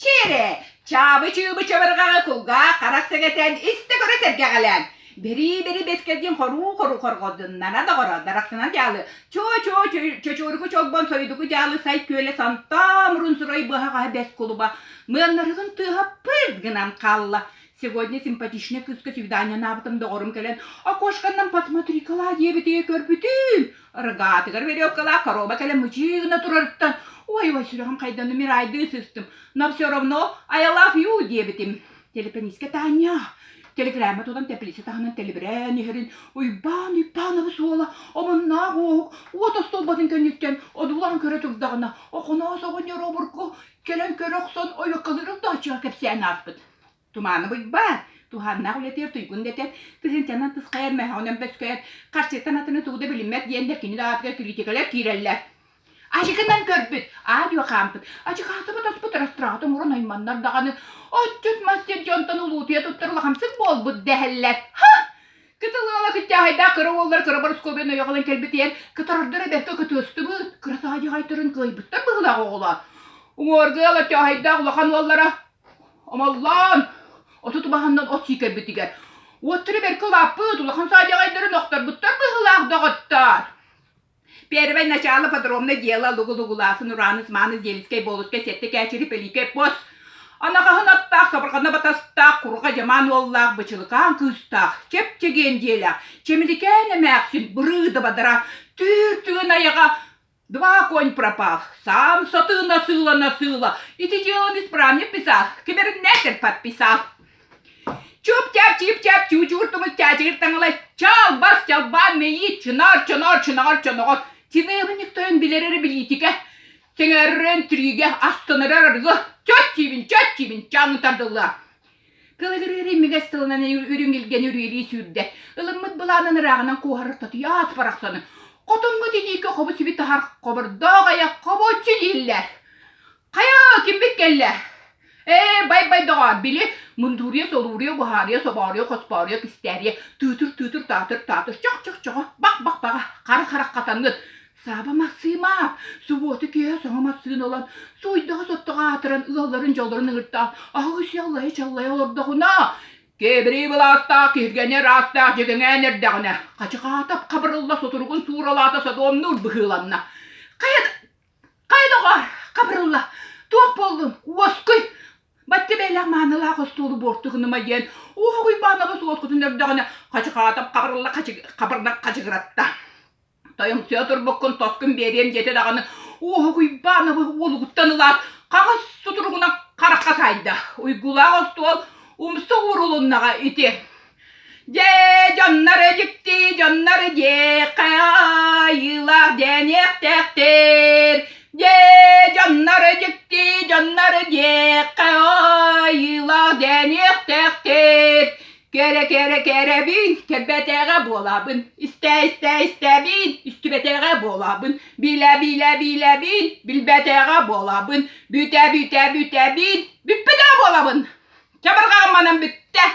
Чиэрэ, чаабы-чыыбы чабырҕаҕы кулгаах харах сэгэтэн истэ-көрө сэргэҕэлээн, бэрии-бэри бэскэрдиин хоруу-хоруу хорҕодуннара доҕоро дарахсынан дьаалы, чуо-чуо чочуоруку чолбон сойдуку дьаалы сай күөлэ сантаам урун сурай быһаҕаһа бэс кулуба мыаннарыгын тыаһа пырт гынан хаалла. Сегодня симпатичная кыыска свидание анаабытым доҕорум кэлэн окошканнан посмотри-ка диэбитигэр көрбүтүм. Рыгаатыгар веревкалаах коробка кэлэн мычыы гына турарыттан ой-ой сүрэҕим хайдан умирайдыы сыстым. Но все равно I love you диэбитим. Телепенискэ Таня телеграмма тутан теплица таһынан тэлибирээн иһэрин Уйбаан Уйбаанабыс уола омуннаах уоһук уот остуолбатын кэнниттэн одуулаан көрө турдаҕына Охоноос оҕонньор обургу кэлэн көрө охсон ойуоккалыыр огдооччуга кэпсээн ааспыт. Тумааны буйбаат, туһааннаах үлэтигэр туйгун дэтэр, тыһыынчанан тысхайар мөһөҕүнэн бөскөйөр, харчыттан атыны тугу да билиммэт диэннэр кини да аатыгар кириитикэлэр киирэллэр. Ачыкынан көрбүт, аадьуо хаампыт, ачыкаатыба тоспут растрата оҥорон айманнар даҕаны, отчут мас сир дьонтон улуутуйа туттар улахамсык буолбут дэһэллэр. Ха! Кытыл ыала кыччааһайдаах кыра уоллар кыра Борускуобуйаны ойох ылан кэлбитигэр кытарардара бэркэ кытыастыбыт, кыра саадьаҕайтарын кыайбыттар быһыылаах оҕолор. Уҥуоргу ыала чааһайдаах улахан уоллара Омоллоон, 30 убаһаннан от сии кэлбитигэр, уоттара бэркэ улааппыт, улахан саадьаҕайдарын охторбуттар быһыылаах доҕоттоор. Первое начало подробное дело лугу-лугулаасын урааныс мааныс делицкэй болускай сэттэ кээчири пеликэй пос. Анаҕаһын аттаах, сабырҕана батастаах, курҕа дьамаан уоллаах, бычылыкаан кыыстаах, чэп-чэгиэн дьиэлээх, чэмиликээн эмээхсин, бырыы да бадара, түүр түгэн айаҕа Два конь пропал. Сам сатыы насыла-насыла. Ити дьыаланы исправник писал, кибернетер подписал. Чуп-чап, чип-чап, чуучуур тумус чаачыгыр таҥалай, чалбас, чалбаан мэйии, чынаар, чоноор, чынаҕар, чоноҕор. Чиновник тойон билэр эрэ билиитикэ, сэҥээрэрэн тириигэ, астынарар арыгы, чөт тиибин, чөт тиибин, чаҥ тардылла. Кылыгырыыр имигэс тылынан үрүҥ илгэни үрүөлүү сүүрдэ. Ылыммыт былаанын ырааҕынан куоһарар татыйаас барахсаны. Хотоҥҥо тиниикэ хобу-сиби таһар хобордоох айах хобоччу дииллэр. Хайа, киммит кэллэ? Ээ, бай-бай доҕоор, били мундуруйа, солууруйа, буһаарыйа, собооруйа, хоспооруйа, кистээриэ, тыытыр-тыытыр, таатыр-таатыр, чох-чох-чоҕо, бах-бах-баҕа, хара-харах хатаҥҥыт, Сааба Максыымаап, субуота киэһэ саҥа массыына ылан, сууйдаҕа-соттоҕо аатыран ыалларын дьоллорун ыҥыртаан, аһыы сыаллайа-чаллайа олордоҕуна, кэбирии былаастаах киһиргэнэр ааттаах дьэгэҥээн эрдэҕинэ, Хачыкаатап Хабырылла сутуругун сууралаата содуомнуур быһыыланна. Хайа, хайа доҕоор, Хабырылла, туох буоллун, уоскуй, Бачча бэйэлээх маанылаах остуолу буорту гыныма диэн Уоһук Уйбаанабыс уоскутун өрдөҕүнэ, Хачыкаатап Хабырылла хабырна хачыгыратта. Тойомсуйа турбуккун тоскун биэриэм диэтэ даҕаны Уоһук Уйбаанабы уолугуттан ылаат, хаҥас сутуругунан харахха саайда. Уйгулаах остуол умса уурулуннаҕа ити. Дьэ, дьоннор дьикти, дьоннор диэххэ айыылаах дэниэхтээхтэр. Дьэ, дьоннор дьикти, дьоннор диэххэ айыылаах дэниэхтээхтэр. Кэрэ-кэрэ кэрэбин, кэрбэтэҕэ буолабын, истэ-истэ истэбин, истибэтэҕэ буолабын, билэ-билэ билэбин, билбэтэҕэ буолабын, бүтэ-бүтэ бүтэбин, бүппэтэҕэ буолабын. Чабырҕаҕым манан бүттэ.